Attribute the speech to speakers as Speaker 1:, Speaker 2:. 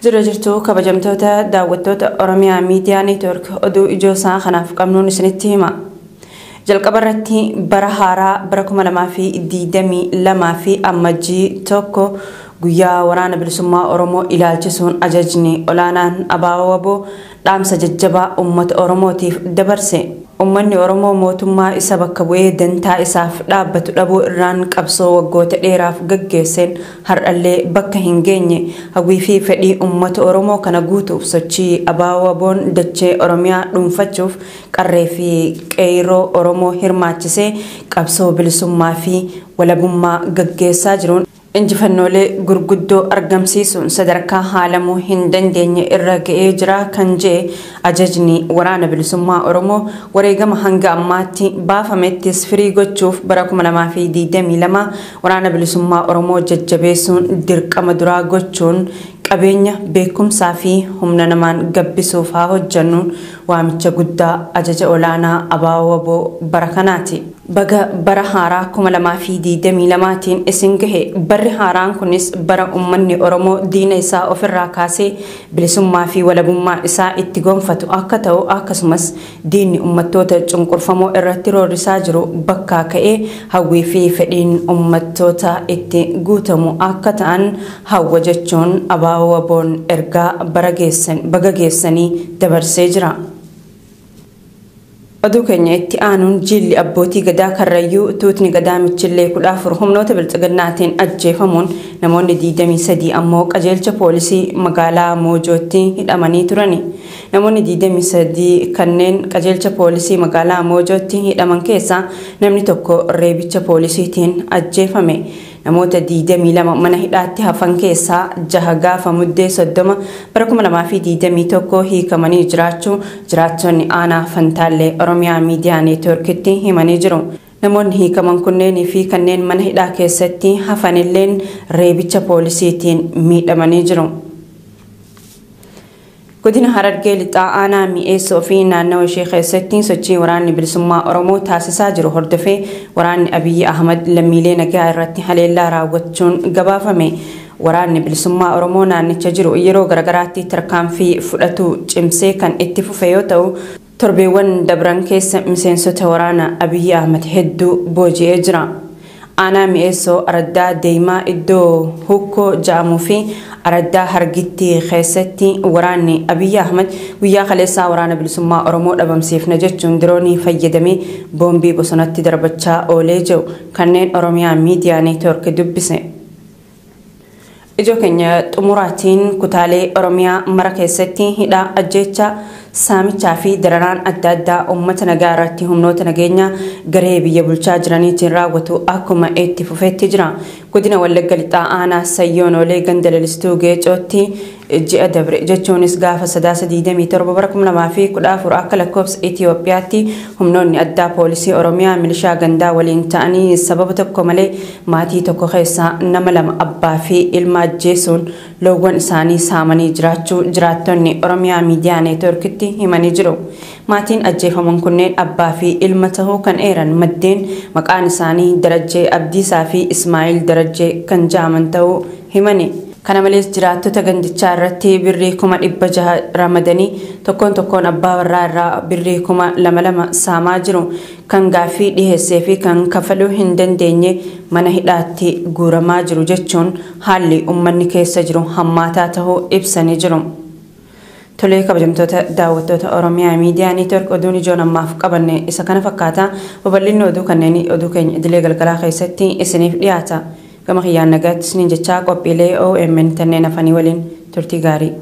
Speaker 1: Jira jirtu kabajamtoota daawwattoota Oromiyaa Miidiyaa Neetwoork, oduu ijoo isaa kanaaf qabnuun isinitti hima. Jalqaba irratti, bara haaraa bara 2022 fi Ammajjii 1 guyyaa Waraana Bilisummaa Oromoo ilaalchisuun ajajni olaanaan ABO WBO dhaamsa jajjabaa uummata Oromootiif dabarse. Uummanni Oromoo mootummaa isa bakka bu'ee dantaa isaaf dhaabbatu dhabuu irraan qabsoo waggoota dheeraaf gaggeesseen har'allee bakka hin geenye. Hawwii fi fedhii uummata Oromoo kana guutuuf sochii ABO WBOn dachee Oromiyaa dhuunfachuuf qarree fi qeerroo Oromoo hirmaachisee qabsoo bilisummaa fi walabummaa gaggeessaa jiruun injifannoolee gurguddoo argamsiisuun sadarkaa haalamuu hin dandeenye irra ga'ee jira kan jee ajajni Waraana Bilisummaa Oromoo, wareegama hanga ammaatti baafamettis firii gochuuf bara 2022 Waraana Bilisummaa Oromoo jajjabeessuun dirqama duraa gochuun qabeenya, beekumsaa fi humna namaan gabbisuuf haa hojjannuun waamicha guddaa ajaja olaanaa ABO WBO bara kanaati. Baga bara haaraa 2022tiin isin gahe. Barri haaraan kunis bara uummanni Oromoo diina isaa ofirraa kaasee bilisummaa fi walabummaa isaa itti gonfatu akka ta'u, akkasumas diinni uummattoota cunqurfamoo irratti roorrisaa jiru bakkaa ka'ee hawwii fi fedhiin uummattoota itti guutamu akka ta'an hawwa jechuun ABO WBOn ergaa bara geessan baga geessanii dabarsee jira. Oduu keenya itti aanuun, jilli abbootii gadaa Karrayyuu tuutni gadaa Michillee 14 humnoota bilxiginnaatiin ajjeefamuun namoonni 23 ammoo qajeelcha poolisii magaalaa Moojootti hidhamanii turani. Namoonni 23 kanneen qajeelcha poolisii magaalaa Moojootti hidhaman keessaa namni tokko reebicha poolisiitiin ajjeefame. Namoota 22 mana hidhaatti hafan keessaa 6 gaafa Muddee 30 bara 2021 hiikamanii jiraachuu jiraattonni aanaa Fantaallee Oromiyaa Miidiyaa Neetwoorkitti himanii jiru. Namoonni hiikaman kunneenii fi kanneen mana hidhaa keessatti hafanilleen reebicha poolisiitiin miidhamanii jiru. Godina Harargee Lixaa aanaa Mi'eessoo fi naannawa ishee keessatti sochii Waraanni Bilisummaa Oromoo taasisaa jiru hordofee waraanni Abiyyi Ahmad lammiilee nagaa irratti haleellaa raawwachuun gabaafame. Waraanni Bilisummaa Oromoo naannicha jiru yeroo garagaraatti tarkaanfii fudhatu cimsee kan itti fufe yoo ta'u, torbeewwan dabran keessa miseensota waraana Abiyyi Ahmad hedduu booji'ee jira. Aanaa Mi'eessoo araddaa Deemaa iddoo Hukkoo ja'amuu fi araddaa Hargitti keessatti waraanni Abiyyi Ahmad guyyaa kaleessaa Waraana Bilisummaa Oromoo dhabamsiifna jechuun diroonii fayyadamee boombii bosonatti darbachaa oolee jiru kanneen Oromiyaa Miidiyaa Neetwoork dubbise. Ijoo keenya xumuraatiin, kutaalee Oromiyaa mara keessatti hidhaa, ajjeechaa, saamichaa fi dararaan adda addaa uummata nagaa irratti humnoota nageenyaa garee biyya bulchaa jiraniitiin raawwatu akkuma itti fufeetti jira. Godina Wallagga Lixaa aanaa Sayyoon Oolee ganda Lalistuu Geecootti ji'a dabre, jechuunis gaafa Sadaasa 27 bara 2014 akka lakkoofsa Itiyoophiyaatti, humnoonni addaa poolisii Oromiyaa milishaa gandaa waliin ta'anii sababa tokko malee maatii tokko keessaa nama lama, abbaa fi ilma ajjeesuun loowwan isaanii saamanii jiraachuu jiraattonni Oromiyaa Miidiyaa Neetwoorkitti himanii jiru. Maatiin ajjeefaman kunneen abbaa fi ilma tahuu kan eeran maddeen, maqaan isaanii Darajjee Abdiisaa fi Ismaa'il Darajjee kan ja'aman ta'uu himani. Kana malees jiraattota gandichaa irratti birrii 600,000 ramadanii tokkoon tokkoon abbaa warraa irraa birrii 2000 saamaa jiru. Kan gaaffii dhiheessee fi kan kafaluu hin dandeenye mana hidhaatti guuramaa jiru jechuun haalli uummanni keessa jiru hammaataa ta'uu ibsanii jiru. Tolee, kabajamtoota daawwattoota Oromiyaa Miidiyaa Neetwoork, oduun ijoon ammaaf qabanne isa kana fakkaata. Babal'inni oduu kanneen oduu keenya idilee galgalaa keessatti isiniif dhiyaata. Gama kiyyaan nagaatti isiniin jechaa, qophiilee OMN kanneen hafanii waliin turtii gaarii.